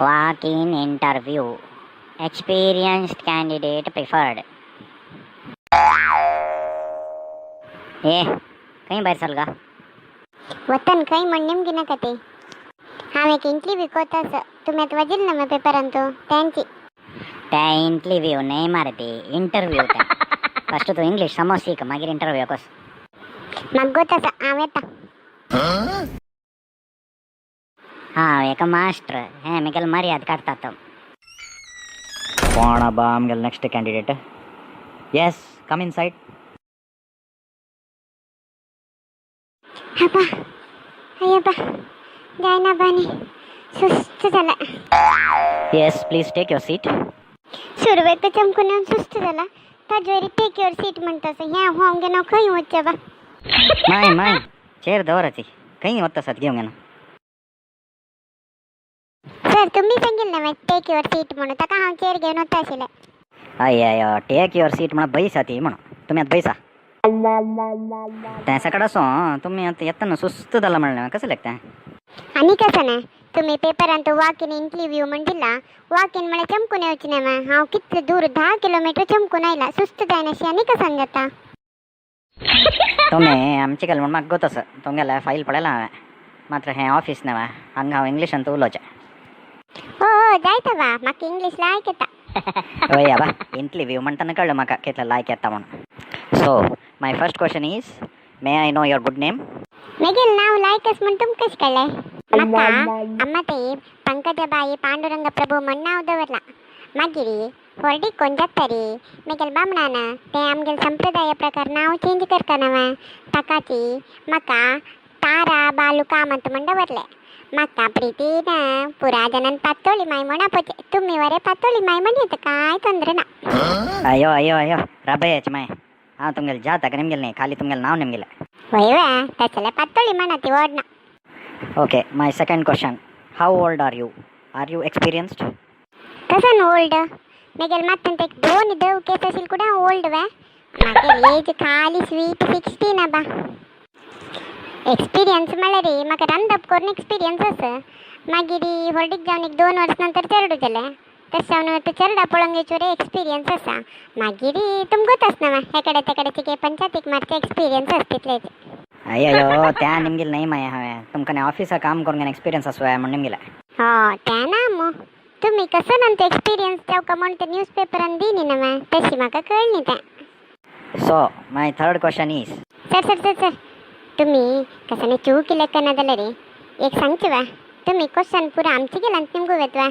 Walk in interview, experienced candidate preferred. ए, खंय भायर सरला? वतन खंय म्हण नेमकी नाका ते. हांव एक इंटरव्यू कोत आसा. तुमी आतां वाजिल्ले ना पेपरान तो त्यांची. ते इंटरव्यू न्हय मरे, ती इंटरव्यू. फस्ट तूं इंग्लीश समज शीक, मागीर इंटरव्यू कस. म्हाका गोत आसा, हांव येता. हांव एक मास्टर, हें मुगेल मर्याद काडटा तो. कोण बा आमगेले next candidate? Yes, come inside. अब्बा, अय्यब्बा, जायना बानी, सुस्त जाला. Yes, please take your seat. सुरवेक चमकून येवन सुस्त जाला, ताजे वरी टेक your seat म्हणटा. हें हांव आमगे नांव खंय वचचें बा? माय माय, चेर दवराची. खंय वता सात घेवंक येना. सर, तुम्ही सांगितलं ना टेक your seat म्हणून, ताका हांव चेर घेवन वता आशिल्लें. अय अय, टेक your seat म्हणा, बैसा ती म्हणून. तुम्ही आता बैसा. तें सकाळ असो तुम्ही आता येताना सुस्त जाला म्हणलें, कसं लेखता? आनी कसं ना, तुम्ही पेपरान तो वॉक इन इंटरव्यू म्हण दिला. वॉक इन म्हळ्यार चमकून येवचें ना मा. हांव कितले दूर 10 किलोमिटर चमकून आयला, सुस्त जायनाशी आनी कसान जाता? तुम्ही आमचे गेले म्हण म्हाका गोत आसा. तुमगेलें फायल पळयलां हांवें. मात्र हें ऑफिस न्हय, हांगा हांव इंग्लिशान उलोवचें. हो हो, जायता बा, म्हाका इंग्लीश लायक येता. हय बा, इंटरव्यू म्हणटाना कळ्ळें म्हाका कितलें लायक येता म्हणून. So my first question is, may I know your good name? मेगेल नाव लायकस म्हण तुमकां कशें कळ्ळें? म्हाका अम्माताई पंकजाबाई पांडुरंग प्रभू म्हण नांव दवरलां. मागीर व्हडलीक कोण जाता रे मेगेल बामणान तें आमगेल संप्रदाय प्रकार नांव चेंज करता नवें, ताकाची म्हाका तारा बालू कामत म्हण दवरलें. म्हाका प्रितीन पुरा जनान पातोळी माय म्हण आपोवचें. तुमी वरे पातोळी माय म्हण येता, कांय ತೊंದರೆ ना. अयो अयो अयो, रबेच माय. हांव तुमगेले जातक निमगेले न्ही, खाली तुमगेलें नांव निमगेलें. वय वे, तसलें पातोळी म्हणा ती व्हड ना. Okay, my second question, how old are you? Are you experienced? कसन ओल्ड? मेगेल मातंत एक दोन दव केस असेल कुठं ओल्ड वे. मागेल एज खाली स्वीट 16 आबा. एक्सपिरियन्स म्हळ्यार म्हाका रांदप करून एक्सपिरियन्स आसा. मागीर व्हडीक जावन एक 2 वर्स नंतर चेरडू जालें, तशें जावन आतां चेरडा पळोवंक येचो एक्सपिरियन्स आसा. मागीर तुमकां आसना हे कडे ते कडेचे की पंचायतीक मारचे एक्सपिरियन्स आसा तितलेच. अय्यो, त्या निमगेले न्ही माय. हांवें तुमकां ऑफिसा काम करून एक्सपिरियन्स आसू म्हण निमगेलें. हो, तें ना मू. तुमी कसो नंतर एक्सपिरियन्स जावका म्हण ते न्यूज पेपरान दिनी ना, तशी म्हाका कळ्ळी तें. So my third question is sir sir sir sir, तुम्ही कसं चूक केले का ना जाल्यार एक सांगचे वा. तुम्ही क्वेश्चन पुरा आमचे गेला निमगू वेतवा.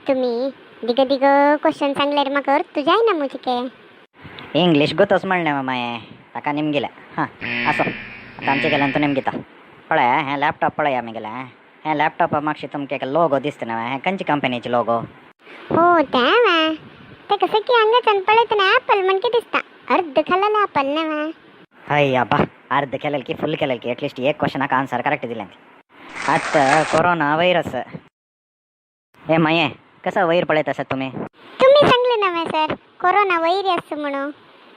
तुम्ही दिग दिग क्वेश्चन सांगल्यार म्हाका अर्थ जायना मुजिके. इंग्लीश गोतच म्हणलें माये, ताका निमगेलें. हां, आसो, आतां आमचे गेल्यान तूं निमगिता. पळय, हें लॅपटॉप पळया मुगेलें. हें लॅपटॉपा मागशी तुमकां एक लोगो दिसता न्हय? हें खंयची कंपनीचे लोगो? हो, तें वा, ते कसं की हांगाच्यान पळयतना ॲपल म्हण कितें दिसता. अर्द खाल्लें ॲपल ना वा? हय अब्बा, अर्ध केलेल की फुल केलेल की, एटलिस्ट एक क्वेश्चनाक आन्सर करेक्ट दिलें. आतां कोरोना वैरस हे माये, कसं वैर पळयत आसात तुमी? तुम्ही सांगले ना सर, कोरोना वैरस म्हणून,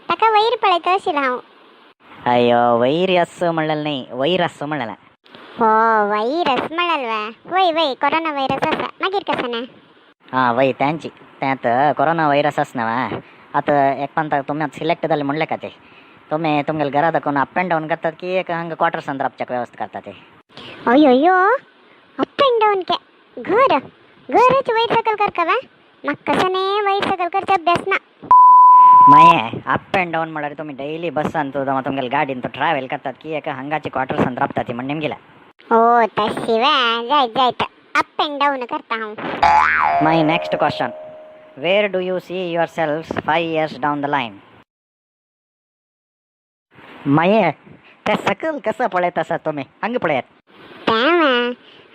ताका वैर पळयता अशिल्लें हांव. अय्यो, वैरस म्हणलें न्ही, वैरस म्हणलें. हो, वैरस म्हळ्यार वा. वय वय, कोरोना वैरस आसा, मागीर कसं ना? हां वय, त्यांची तें आतां कोरोना वैरस आसा न्हय. आतां एक पंता तुमी आतां सिलेक्ट जाले म्हणले का ते, तुमी तुमगेले घरा दाखोवन अप अँड डावन करतात की एक हांगा क्वार्टर्सान राबच्याक वेवस्था करतात ते? अयो अयो, अप अँड डावन के घर घरच वयर सकल करका वा? म्हाका कसं न्ही वयर सकल करचे अभ्यास ना. माये, अप अँड डावन म्हळ्यार तुमी डेली बसान तुमगेले गाडीन तो ट्रॅव्हल करतात की एका हांगाची क्वार्टर्सान राबतात ती म्हण निमगेलें. हो, तशी वे, जायत जायत, अप अँड डावन करता हांव. My next question, where do you see yourselves 5 years down the line? माये, ते सकल कसं पळयत आसा तुमी? हांगा पळयात. तें वा,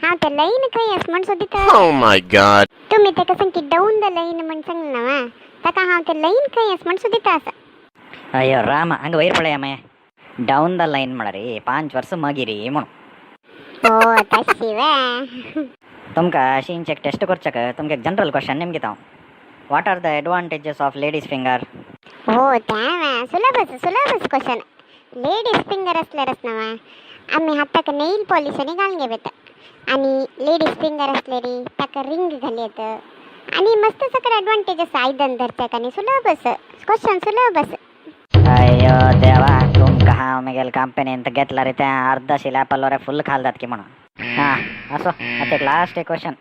हांव ते लायन खंय आसा म्हण सोदिता. Oh my God. तुम्ही ताका सांग की डावन the line म्हण सांगलें ना वा, ताका हांव ते लायन खंय आसा म्हण सोदिता आसा. अय्यो रामा, हांगा वयर पळया माये. डावन the line म्हळ्यार 5 वर्स मागीर म्हणून. हो, तशी वे. तुमकां शींचेक टेस्ट करच्याक तुमकां एक जनरल क्वेश्चन निमगिता हांव. What are the advantages of ladies finger? हो, तें वा, सुलभ सुलभ क्वेश्चन. लेडीज फिंगर असल्यारच ना वा, आमी हाताक नेल पॉलिश आनी घालून घेता. आनी लेडीज फिंगर असलेली ताका रिंग घाली येत. आनी मस्त सकड ॲडव्हान्टेज आसा आयदन धरच्याक आनी सुलभ आसा, क्वेश्चन सुलभ आसा. अय्यो देवा, तुमकां हांव मेगेल कंपनीन घेतला रे, त्या अर्धा शिला ॲपल फुल खाल जात की म्हणून. हां असो, आता एक लास्ट एक क्वेश्चन.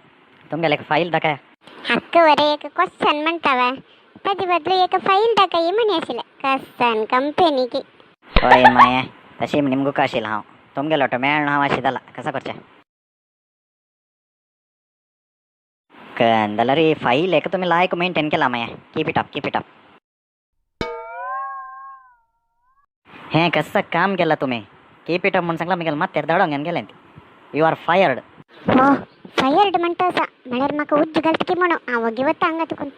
तुमगेले एक फाईल दाखय. हक्क वर एक क्वेश्चन म्हणतावा, ताजे बदलू एक फाईल दाखय म्हणे आशिल्लें कसन कंपनी की. होय माये, तशी निमगू आशिल्लो हांव तुमगेलो ऑटो मेळ्ळो हांव आशिदाला कसा करचें जाल्यार ही फाईल एक तुमी लायक मेंटेन केला माये. Keep it up, keep it up. हें कसं काम केलां तुमी? कीप it up म्हणून सांगला मुगेल मात्यार धाडोंक घेवन गेलें. You are fired. हो, फायर्ड म्हणटा आसा म्हळ्यार म्हाका उज्ज घालता की म्हणून हांव वगी वता हांगा तुकून.